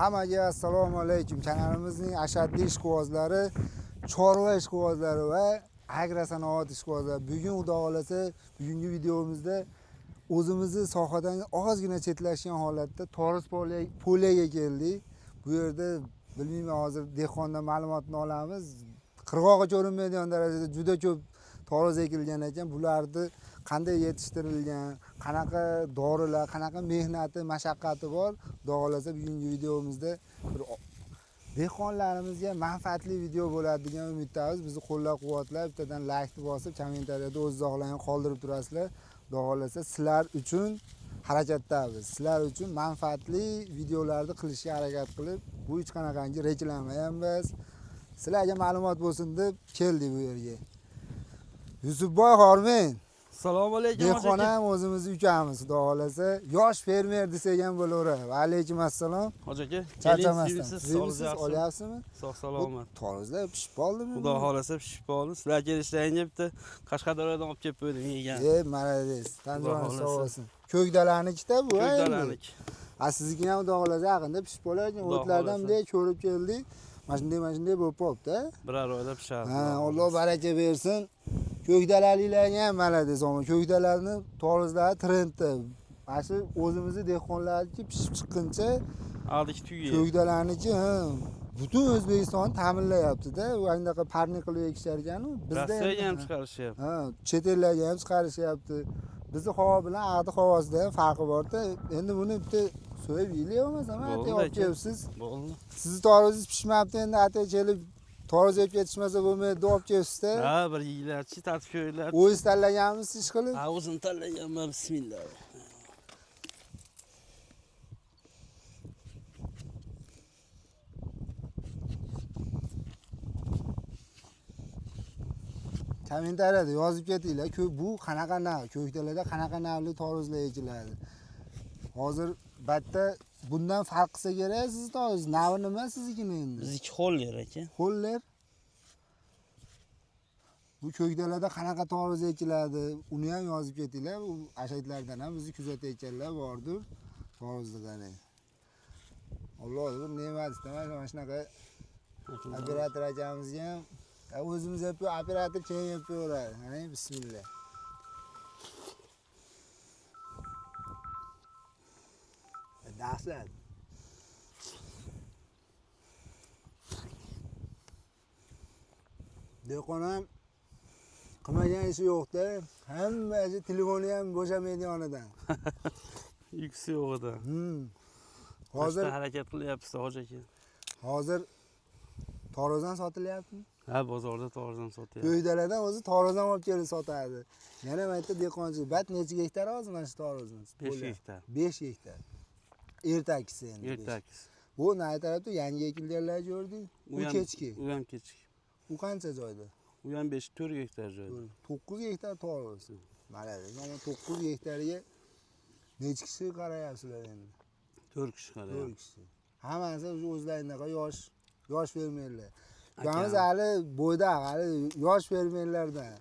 Hammaga assalomu alaykum. Kanalimizning ashaddiy ishqibozlari, chorva ishqibozlari va agrosanoat ishqibozlari. Bugun Xudo xolasa bugungi videomizda o'zimizni sohadan ozgina chetlashgan holatda Torus polyaga keldik. Bu yerda bilmayman, hozir dehqondan ma'lumotni olamiz. Qirg'og'i ko'rinmaydigan darajada juda ko'p tarvuz ekilgan ekan. Bularni qanday yetishtirilgan, qanaqa dorilar, qanaqa mehnati, mashaqqati bor. Xudo xolasa bugungi videomizda bir dehqonlarimizga manfaatli video bo'ladi degan umiddamiz. Bizni qo'llab-quvvatlab, bittadan like bosib, kommentariyada o'z izohlaringizni qoldirib turasizlar. Xudo xolasa sizlar uchun harakatdamiz. Sizlar uchun manfaatli videolarni qilishga harakat qilib, bu hech qanaqangi reklama ham emas. Sizlarga ma'lumot bo'lsin deb keldik bu yerga. Yusufboy Xormen. Assalomu alaykum. Dehqon ham o'zimizni ukamiz, Xudo xolasa. Yosh fermer desak ham bo'laveradi. Va alaykum assalom. Hoji aka, Charchamasdan. Sog'ligingiz Olyapsizmi? Sog' salomat. Tarvuzlar pishib qoldimi? Xudo xolasa pishib qoldi. Sizlar kelishlaringga bitta Qashqadaryodan olib kelib qo'ydim yegan. Молодец. Tanjoning Xudo sog' xohlasa. bo'lsin. Ko'kdalanikida bu endi. Ko'kdalaniki. A sizniki ham Xudo xolasa yaqinda pishib qolar ekan. Xudo O'tlardan xohlasa. bunday ko'rib keldik. Mana shunday, mana shunday bo'lib qolibdi. Biror oyda pishadi. Ha, Alloh baraka bersin. Ko'kdalaliklarga ham молодец. Ko'kdalarni tarvuzlari trendda. Mana shu o'zimizni dehqonlarniki pishib chiqquncha Aldiki tugaydi. Ko'kdalarniki, ha, butun O'zbekistonni ta'minlayapti-da. U anaqa parnik qilib ekishar ekan-u. Bizda Rossiyaga ham chiqarishyapti. Ha, chet ellarga ham chiqarishyapti. Bizni havo bilan ag'di havosida ham farqi bor-da. Endi buni bitta so'yib yeylik bo'lmasam, atay olib kelibsiz. Bo'ldi. Sizni tarvuzingiz pishmabdi, endi atay kelib tarvuz yeb ketishmasa bo'lmaydi deb olib kelibsiz-da. Ha, bir yeylarchi, tatib ko'ringlar. O'zingiz tanlaganmisiz ish qilib? Ha, o'zim tanlaganman, bismillah. Kommentariyada yozib ketinglar, bu qanaqa nav, Ko'kdalada qanaqa navli tarvuzlar ekiladi. Hozir batta bundan farq qilsa kerak sizni tarvuz. Navi nima siznikini endi? Bizniki Holler aka. Holler. Bu Ko'kdalada qanaqa tarvuz ekiladi, uni ham yozib ketinglar. U ashadlardan ham bizni kuzatayotganlar bordir. Tarvuzni qarang. Alloh bir ne'mat, mana shunaqa operator akamizga ham o'zimiz yeb, operator keyin yeb ko'radi. Qarang, bismillah. Dahshat. Dehqon ham qilmagan ishi yo'q-da. Hamma ishi telefoni ham bo'shamaydi yonidan. Uyqusi yo'q edi. Hozir harakat qilyapsiz, hoji aka. Hozir tarvuzdan sotilyaptimi? Ha, bozorda tarvuzdan sotyapti. Ko'kdaladan o'zi tarvuzdan olib kelib sotadi. Yana aytdi dehqonchi, bat necha gektar hozir mana shu tarvuzni? 5 gektar. 5 gektar. Ertakisi endi. Ertakisi. Bu nari tarafda yangi ekilganlar ko'rdik. U kechki. U ham kechki. U qancha joyda? U ham 5-4 gektar joyda. 9 gektar tarvuz. Malades, mana 9 gektarga necha kishi qarayapsizlar endi? 4 kishi qarayapti. 4 kishi. Hammasi o'zlarindaqa yosh fermerlar. Ukamiz hali bo'ydoq, hali yosh fermerlardan.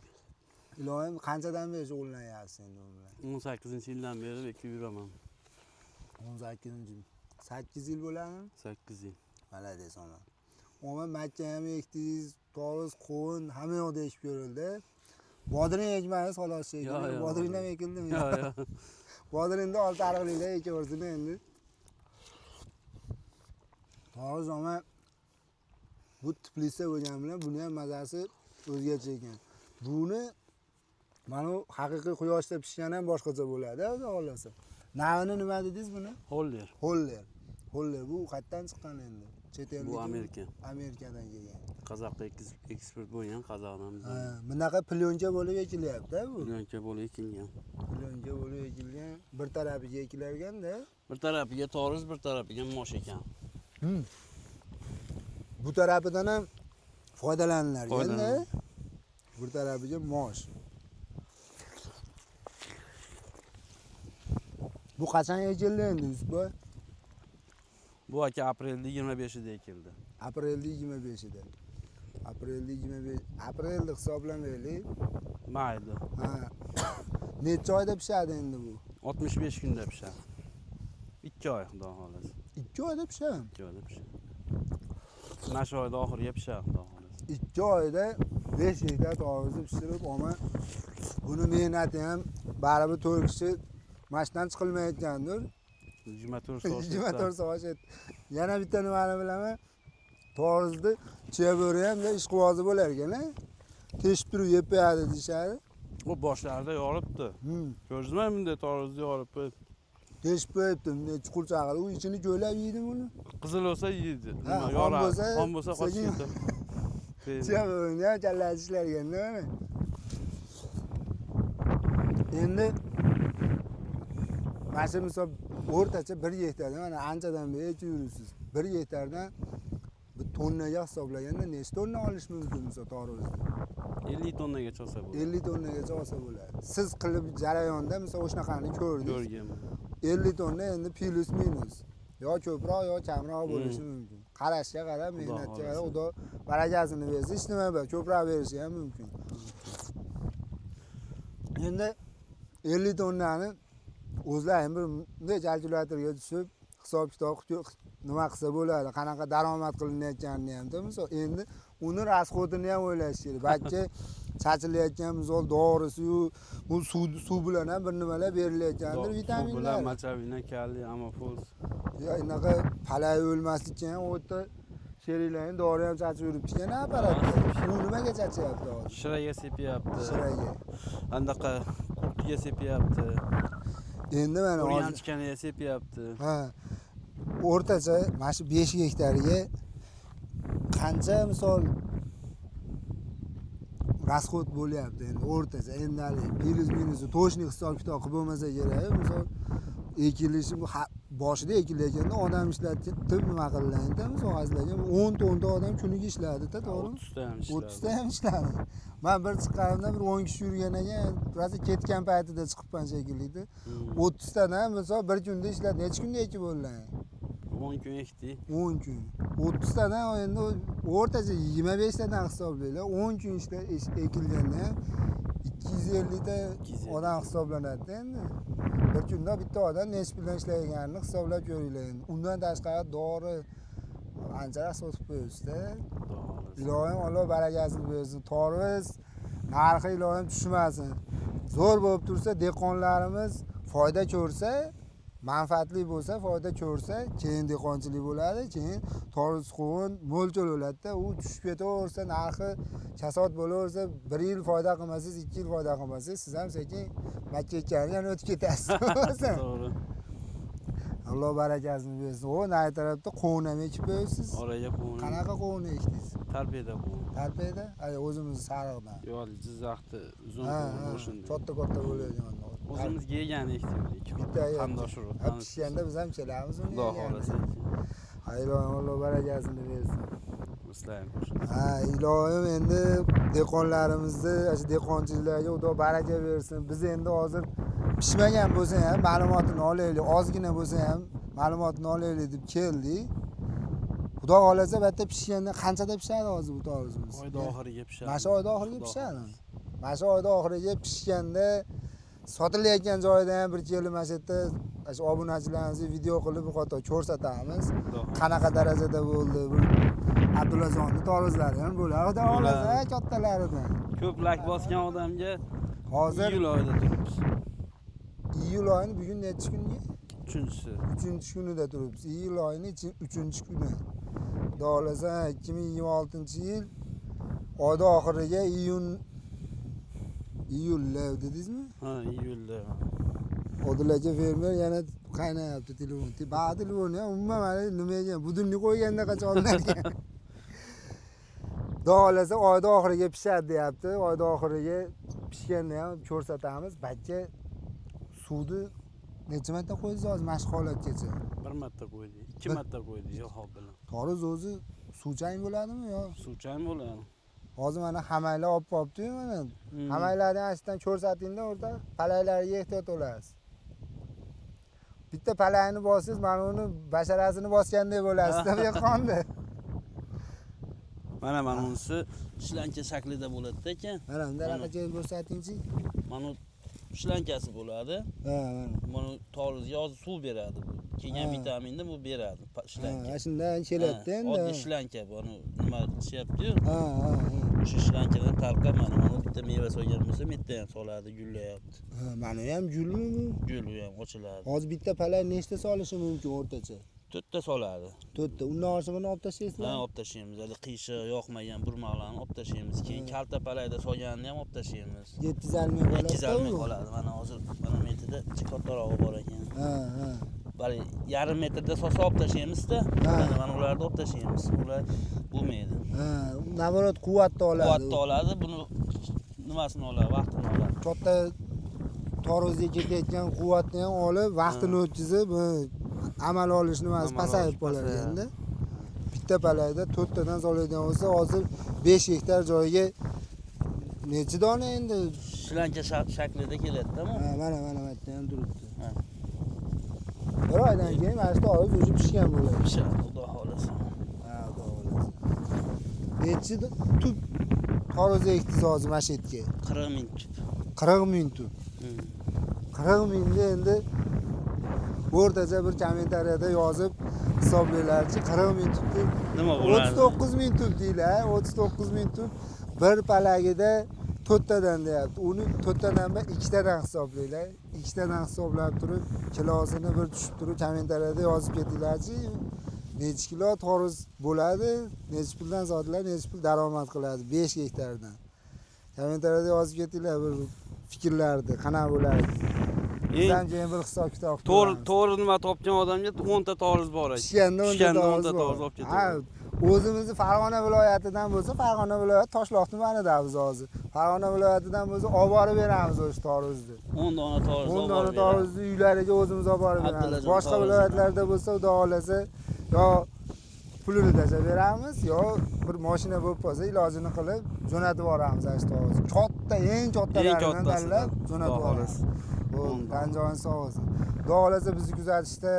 Iloyim qanchadan beri shug'ullanyapsiz endi u bilan? 18-yildan beri ekib yuraman. 18-yil. 8 yil bo'ladimi? 8 yil. Malades, omad. Omad makka ham ekdingiz, tarvuz, qovun hamma yoqda ekib ko'rildi. Bodring ekmadingiz xolos shekilli. Bodring ham ekildimi? Yo'q, yo'q. Bodringni olti ariqlikda ekaversin endi. Tarvuz omad bu teplitsa bo'lgani bilan buni ham mazasi o'zgacha ekan. Buni mana bu haqiqiy quyoshda pishgani ham boshqacha bo'ladi, Xudo xolasa. Navini nima dedingiz buni? Holler. Holler. Holler bu qayerdan chiqqan endi? Chet eldan. Bu Amerika. Amerikadan kelgan. Qozoqda eksport bo'lgan, Qozoqdan biz. Ha, bunaqa plyonka bo'lib ekilyapti bu. Plyonka bo'lib ekilgan. Plyonka bo'lib ekilgan. Bir tarafiga ekilarganda. Bir tarafiga tarvuz, bir tarafiga mosh ekan. Bu tarafidan ham foydalanilar endi. Bir tarafiga mosh. Bu qachon ekildi endi Yusufboy? Bu aka aprelda 25-ida ekildi. Aprelda 25-ida. Aprelda 25, aprelni hisoblamaylik. Mayda. Ha. Necha oyda pishadi endi bu? 65 kunda pishadi. 2 oy Xudo xolasa. 2 oyda pishadi. 2 oyda pishadi. Mana shu oyda oxiriga pishadi, xudo xohlasa. 2 oyda 5 gektar tovuzni pishirib, olma buni mehnati ham baribir 4 kishi mashinadan chiqilmayotgandir. 24 soat. 24 soat. Yana bitta nimani bilaman. Tovuzni chiya bo'ri ham ishqibozi bo'lar ekan, a? Teshib turib yeb qo'yadi deyishadi. U boshlarida yoribdi. Ko'rdingizmi bunday tovuzni yorib qo'yib. Teshib qo'yibdi, bunday chuqurcha qilib, u ichini joylab yeydimi uni? Qizil bo'lsa yeydi. Ha, Nima xom yoradi. bo'lsa, Xom bo'lsa qochib sekin- ketadi. Chiya bo'rini ham kallasi ishlar ekanda mana. Endi mana shu misol o'rtacha 1 gektardan mana anchadan beri ekib yuribsiz. 1 gektardan bir tonnaga hisoblaganda necha tonna olish mumkin misol tovuzni? 50 tonnagacha olsa bo'ladi. 50 tonnagacha olsa bo'ladi. Siz qilib jarayonda misol o'shanaqani ko'rdingiz. Ko'rganman. 50 tonna endi plus minus. Yo ko'proq yo kamroq bo'lishi mumkin. Qarashga qarab, mehnatga qarab, xohlasa. Xudo barakasini bersa, hech nima bo'lmaydi, ko'proq berishi ham mumkin. Endi 50 tonnani o'zlari ham bir bunday kalkulyatorga tushib hisob kitob qilib nima qilsa bo'ladi, qanaqa daromad qilinayotganini ham misol endi uni rasxodini ham o'ylash kerak. Balki chachilayotgan misol dorisi-yu, bu suv bilan ham bir nimalar berilayotgandir, Suv bilan vitaminlar. machavina, kaliy, amofos. Ya anaqa palay o'lmaslikka ham u yerda sheriklarning dori ham chachib yuribdi ekan apparatda. U nimaga chachyapti hozir? Shiraga sepyapti. Shiraga. Andaqa qurtga sepyapti. Endi mana hozir O'rganchikaniga sepyapti. Ha. O'rtacha mana shu 5 gektarga qancha misol rasxod bo'lyapti endi o'rtacha endi hali plyus minusi toshniy hisob kitob qilib bo'lmasa kerak. Misol ekilishi bu boshida ekilayotganda odam ishlatib nima qilinadi misol hazilakam 10 ta odam kuniga ishladida, to'g'rimi? 30 ta ham ishladi. 30 ta ham ishladi. Men bir chiqqanimda bir 10 kishi yurgan ekan, rosa ketgan paytida chiqibman shekilli. 30 tadan misol bir kunda ishladi. Necha kunda ekib bo'ldi? 10 kun ekdik. 10 kun. 30 tadan endi o'rtacha 25 tadan hisoblaylar. 10 kun ekilganda 250 ta 250. odam hisoblanadi endi. Bir kunda bitta odam necha puldan ishlaganini hisoblab ko'ringlar endi. Undan tashqari dori ancha sotib qo'yibsiz-da. Iloyim Alloh barakasini bersin. Torviz narxi iloyim tushmasin. Zo'r bo'lib tursa dehqonlarimiz foyda ko'rsa, manfaatli bo'lsa, foyda ko'rsa, keyin dehqonchilik bo'ladi, keyin torviz quvun mo'lchal bo'ladi-da. U tushib ketaversa, narxi kasod bo'laversa, 1 yil foyda qilmasangiz, 2 yil foyda qilmasangiz, siz ham sekin Makka ekaniga yana o'tib ketasiz. To'g'ri. Alloh barakasini bersin. O, nari tarafda qovun ham ekib qo'yibsiz. Oraga qovun. Qanaqa qovun ekdingiz? Tarpeda qovun. Tarpeda? Ay, o'zimiz sariqdan. Yo'q, Jizzaxda uzun Ha, qovun ha, o'shanda. Katta-katta bo'ladigan. O'zimizga yegan ekdik, ikki Bitta xil qandosh urug'. Ha, pishganda biz ham kelamiz uni. Xudo xohlasa. Ha, iloyim Alloh barakasini bersin. Sizlar ham qo'shilsin. Ha, iloyim endi dehqonlarimizni, shu dehqonchiliklarga Xudo baraka bersin. Biz endi hozir pishmagan bo'lsa ham ma'lumotini olaylik, ozgina bo'lsa ham ma'lumotini olaylik deb keldik. Xudo xohlasa bu yerda pishganda qanchada pishadi hozir bu tovuzimiz? Oyda oxiriga pishadi. Mana shu oyda oxiriga Xudo pishadi. xohlasa. Mana shu oyda oxiriga pishganda sotilayotgan joyida ham bir kelib mana shu yerda shu obunachilarimizga video qilib bir qator ko'rsatamiz. Xudo xohlasa. Qanaqa darajada bo'ldi bu Abdullajonni tovuzlari ham bo'ladi. Xudo Bo'ladi. xohlasa kattalaridan. Ko'p lak bosgan odamga Hozir iyul oyida turibmiz. iyul oyini bugun nechi kunga? 3-chisi. 3-kunida turibmiz. Iyul oyining 3-kuni. Xudo xohlasa 2026-yil oyda oxiriga iyulda dedingizmi? Ha, iyulda. Odil aka fermer yana qaynayapti telefon. Ba'zi telefonni ham umuman mana nima ekan, budilnik qo'yganda qachon olinar ekan. Xudo xohlasa oyda oxiriga pishadi deyapti. Oyda oxiriga pishganda ham ko'rsatamiz. Bakka suvni necha marta qo'ydingiz hozir mana shu holatgacha? Bir marta qo'ydik, 2 marta qo'ydik ilhom bilan. Toruz o'zi suvchang bo'ladimi yo? Suvchang bo'ladi. Hozir mana hamaylar olib qolibdi-yu mana. Hamaylarni ashdan ko'rsatingda o'rta palaylariga ehtiyot bo'lasiz. Bitta palayni bossangiz, mana uni basharasini bosgandek bo'lasiz, deb yo'qondi. Mana mana unisi shlanka shaklida bo'ladi-da ekan. Mana bunday ko'rsatingchi. Mana Shlankasi bo'ladi. Ha, mana. Buni toruzga hozir suv beradi bu. Kelgan vitaminni bu beradi. Shlanka. Ha, shundan keladi endi. Oddiy shlanka buni nima qilishyapti-yu. Ha, ha, ha. O'sha shlankadan tarqab mana bitta meva solgan bo'lsa, bitta ham soladi, gullayapti. Ha, mana ham gulmi bu? Gul u ham ochiladi. Hozir bitta palak nechta solishi mumkin o'rtacha? 4 ta soladi. 4 ta. Undan oshig'ini olib tashlaysizlar? Ha, olib tashlaymiz. Hali qiyshiq yoqmagan burmaqlarni olib tashlaymiz. Keyin kalta palakda solganini ham olib tashlaymiz. Yetkazolmay qoladi. Yetkazolmay qoladi. Mana hozir mana metrda kattarog'i bor ekan. Ha, ha. Bari yarim metrda solsa olib tashlaymiz-da. Mana ularni olib tashlaymiz. Ular bo'lmaydi. Ha, naborot quvvatni oladi. Quvvatni oladi, buni nimasini oladi, vaqtini oladi. Katta tarvuzga ketayotgan quvvatni ham olib, vaqtini o'tkazib, amal olish nimasi pasayib qolar endi. Bitta palakda 4 tadan soladigan bo'lsa, hozir 5 gektar joyga necha dona endi? Shlanka shaklida keladi-da bu. Ha, mana mana bu yerda ham turibdi. Ha. Bir oydan keyin mana shu tarvuz o'zi pishgan bo'ladi. Pishadi, Xudo xolasa. Ha, Xudo xolasa. Necha tup tarvuz ekdingiz hozir mana shu yerga? 40 ming tup. 40 ming tup. 40 mingni endi o'rtacha bir kommentariyada yozib hisoblanglarchi, 40 ming tupni nima bo'ladi? 39 ming tup deylar, 39 ming tup bir palagida 4 tadan deyapti. Uni 4 tadan va 2 tadan hisoblanglar. 2 tadan hisoblab turib, kilosini bir tushib turib kommentariyada yozib ketinglarchi, necha kilo tarvuz bo'ladi, necha puldan sotiladi, necha pul daromad qiladi 5 gektardan. Kommentariyada yozib ketinglar bir fikrlarni, qanaqa bo'ladi. Bizdan keyin bir hisob kitob To'g'ri, to'g'ri nima topgan odamga 10 ta tarvuz bor ekan. Pishganda 10 ta tarvuz olib ketadi. Ha, o'zimizni Farg'ona viloyatidan bo'lsa, Farg'ona viloyati Toshloq tumanida biz hozir. Farg'ona viloyatidan bo'lsa olib borib beramiz o'sha tarvuzni. 10 dona tarvuz 10 dona tarvuzni uylariga o'zimiz olib borib beramiz. Boshqa viloyatlarda bo'lsa, Xudo xolasa, yo pulini tashlab beramiz, yo bir mashina bo'lib qolsa ilojini qilib jo'natib yuboramiz ana shu tarvuzni. Katta, eng kattalaridan tanlab jo'natib yuboramiz. Bo'ldi, tan joyin sog' bo'lsin. Xudo xolasa bizni kuzatishda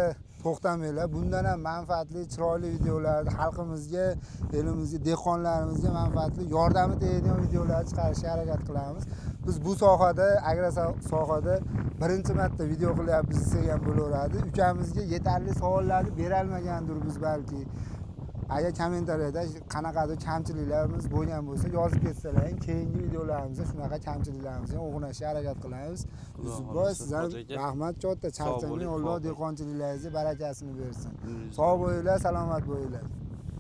to'xtamanglar. Bundan ham manfaatli, chiroyli videolarni xalqimizga, elimizga, dehqonlarimizga manfaatli, yordami tegadigan videolarni chiqarishga harakat qilamiz. Biz bu sohada, agro sohada birinchi marta video qilyapmiz desak ham bo'laveradi. Ukamizga yetarli savollarni berolmagandir biz balki. Agar kommentariyada qanaqadir kamchiliklarimiz bo'lgan bo'lsa, yozib ketsalar, keyingi videolarimizda shunaqa kamchiliklarimizni ham o'ng'lashga harakat qilamiz. Yusufboy, siz ham rahmat katta, charchamang, Alloh dehqonchiliklaringizga barakasini bersin. Sog' bo'linglar, salomat bo'linglar.